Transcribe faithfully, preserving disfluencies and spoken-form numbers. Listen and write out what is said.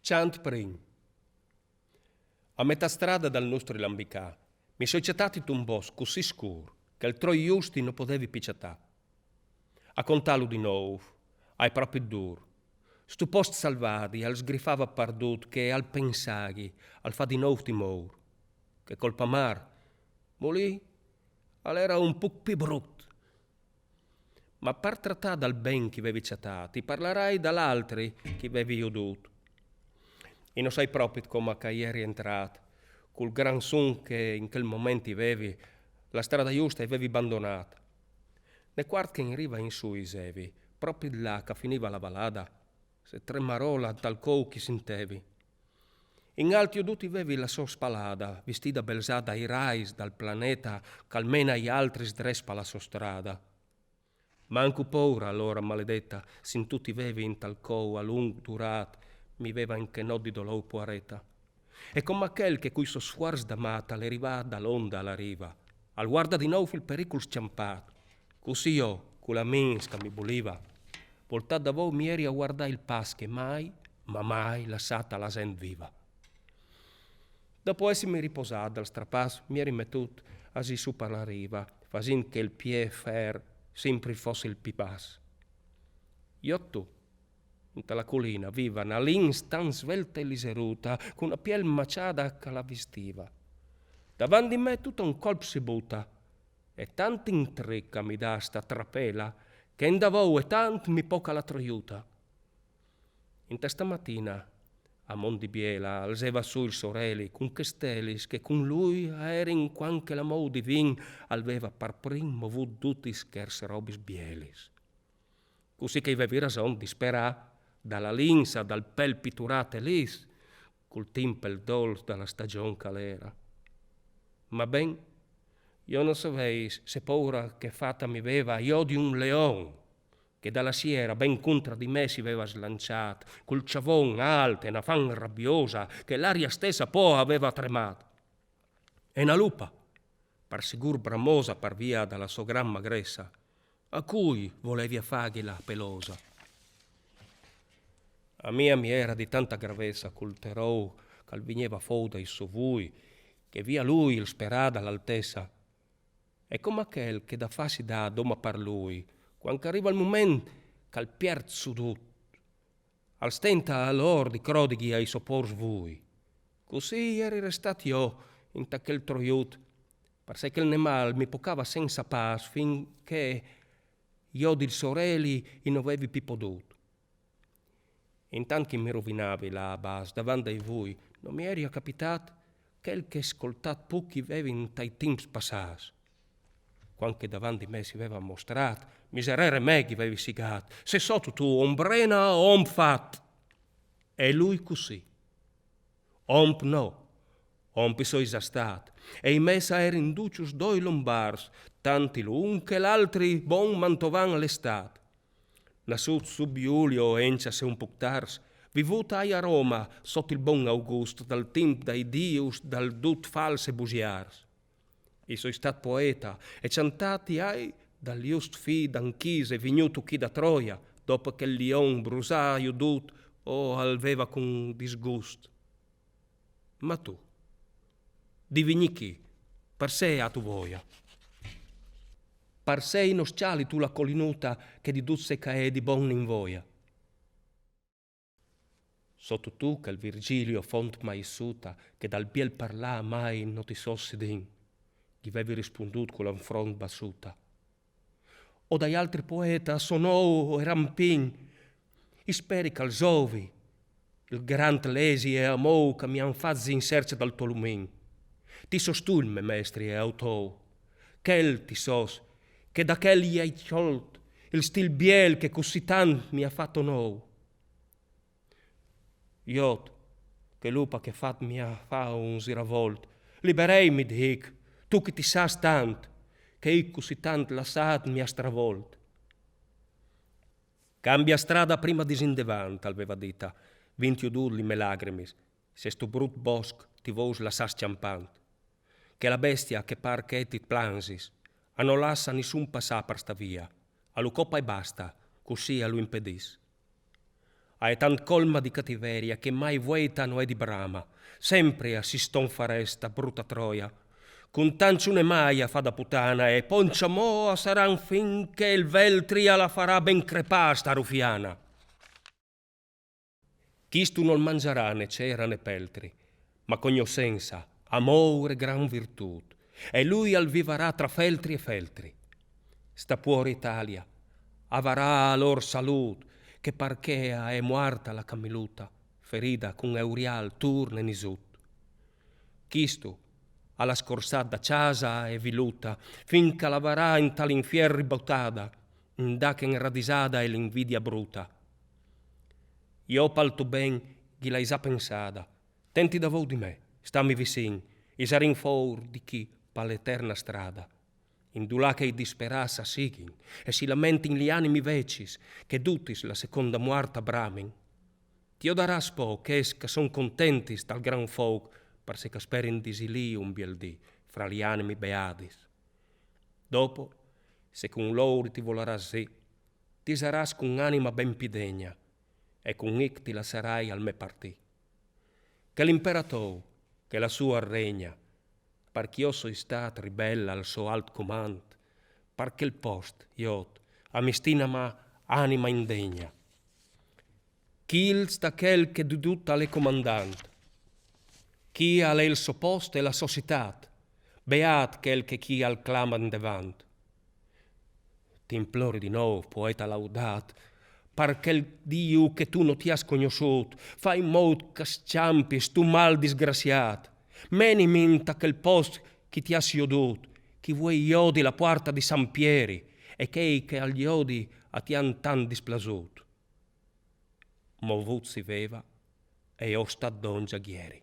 Cjant prin. A metât strada dal nustri lambicâ, mi soi cjatât intun bosc cussì scûr che il troi justi no podevi pi cjatâ. A contâlu di nouf, a è propit dûr. Stu post salvadi al sgrifava pardut che al pensâghi, al fâ di nouf timour. Che colp amâr, mulì, al era un puc pi brut. Ma par tratâ dal ben ch'i vevi cjatât, i parlarai dal altri ch'i vevi jodût. I no sai propit coma ch'a jeri jentrât, cul gran sun che in chel moment i vevi, la strada justa i vevi bandonât. Ne cuart che in riva in sù i zevi, propit là ch'a finiva la valada, se tremarola tal cou ch'i sintevi. In alt jodût i vevi la so spalada, vistida belzà dai rais dal planeta, ch'al mena i altris dres pa la so strada. Mancu poura alora maledeta sintût i vevi, in tal cou a lunc durât mi veva in che not di dolour puareta. E coma chel che cui so sfuarç da mat al è rivât da l'onda a la riva, al guarda di nouf il pericul scjampât, cussì jo, cul amins ch'a mi buliva, voltât davou mi jeri a guardâ il pas che mai, ma mai lassât a la zent viva. Dopo essimi riposât dal strapas, mi jeri metût a zî su pa la riva, fasint che il piè fer simpri fos il pi bas. Jot tu, inta la culina, viva, na lins tant svelta e lizeruta, cu na piel maciada ch'a la vistiva. Davant di me tut a un colp si buta, e tant intric ch'a mi dà sta trapela, che indavou e tant mi poca la troiuta. Inta sta matina, a mont di biela, al zeva su il soreli cun chês stelis che cun lui a erin cuant che l'amou divin al veva par prin movût dutis chês robis bielis. Cussì che i vevi rason di sperâ, da la linsa dal pel piturât e lis, cul timp e il dolç da la stagjon ch'al era. Ma ben, jo no savei se poura che fata mi veva jo di un leon, che da la siera ben cuntra di me si veva slanciât, cul cjavon alt e na fan rabiosa che l'aria stessa po a veva tremât. E na lupa, par sigûr bramosa par via da la so gran magressa, a cui volevia fâghi la pelosa. A mia mi era di tanta gravessa cul terou ch'al vigneva four dai so vui, che via lui il sperà da l'altessa. E coma chel che da fâ si dà doma par lui, cuant ch'al riva il moment ch'al piert su dut, al stenta alor di crodighi ai so pôrs vui. Cussì i eri restât jo inta chel troiut, parcè che il nemâl mi pocava sensa pâs fin che jo dil soreli i no vevi pi podût. Intant ch'i mi ruvinavi là a bas davant dai vui, no mi eria capitât chel che scoltât puc i vevi intai timps passâts. Cuant che davant di me si veva mostrât, miserere me ch'i vevi sigât, se sot tu ombrena o om fat. E lui cussì: Omp no, omp i soi za stât, e i mes a erin ducjus doi lombars, tant il un che l'altri bon mantovan al è stât. Nassût sub Julio, encja se un puc tars, vivût ai a Roma, sot il bon August, dal timp dai dius dal dut fals e busiars. I soi stât poeta e cjantât i ai dal just fi d'Anchise e vignût tu chi da Troia, dopo che il lion brusâ jodût o al veva cun disgust. Ma tu, di vignî chi, parsè âtu voia? Parsè i no scjali tu la colinuta che di dut se caè di bon in voia? Sot tu chel Virgilio font maissuta che dal biel parlâ mai no ti sos sidin, ghi vevi rispundût cu la front bassuta. O dai altri poeta so nou e rampin, i speri ch'al zovi il grant lesi e amou ch'a mi àn fat zî in sercja dal to lumin. Ti sos tu il me mestri e autou, chel ti sos, che da chel i ai cjolt il stil biel che cussì tant mi à fat onou. Jot, che lupa che fat mi à fâ un ziravolt, libereimi, dic, tu che ti sâs tant, che ic cussì tant lassât mi à stravolt. Cambia strada prima di zî indevant, al veva dita, vint jodût li me lagrimis, se stu brut bosc ti vous lassâ scjampant. Che la bestia che par che ti plansis, a no lassa nissun passâ par sta via, a lu copa e basta, cussì a lu impedìs. A è tant colma di cattiveria che mai vueita no è di brama, sempre a si stonfarè sta bruta troia, cun tant ciune mai a fa da putana e ponciamò a saran fin che il veltri a la farà ben crepà sta rufiana. Chistu nol mangiarà né cera né peltri, ma cognoscenza, amore gran virtut, e lui al vivarà tra feltri e feltri. Sta puora Italia avarà a lor salut, che parché a è muarta la Camiluta, ferida cun eurial turne nisut. Chistu a l'ha scorsat da ciasa e viluta, fin che l'avarà in tal infier ribotada, inda che inradisada è l'invidia bruta. Io pal to ben ghi l'hai za pensada. Tenti davou di me, stami vicin, i sarin four di chi pa l'eterna strada. Indulà che i disperats a sighin e si lamentin li animi vecis, che dutis la seconda muarta bramin. Ti odaras po chês che son contentis tal gran fouc, parcè che sperin di zilì un biel dì fra li animi beadis. Dopo, se cun lour ti volaras zì, ti saras cun anima ben pi degna, e cun ic ti lassarai al me partì. Che l'imperatou, che la sua regna, par ch'io soi stat ribel al so alt comand, par chel post, iot, a mi stina ma anima indegna. Chil sta chel che di dut al è comandant. Chi al è il so post e la so citat, beat chel che chi al clama indevant. T'implori di nou, poeta laudat, par chel Diu che tu no ti has cognossut, fa in mout che scjampis stu mal disgraciat. Menimi inta chel post chi ti has jodut, chi vuei jodi la puarta di San Pieri, e chei che al jodi a ti han tant displasut. Movut si veva, e io stat dongia ghieri.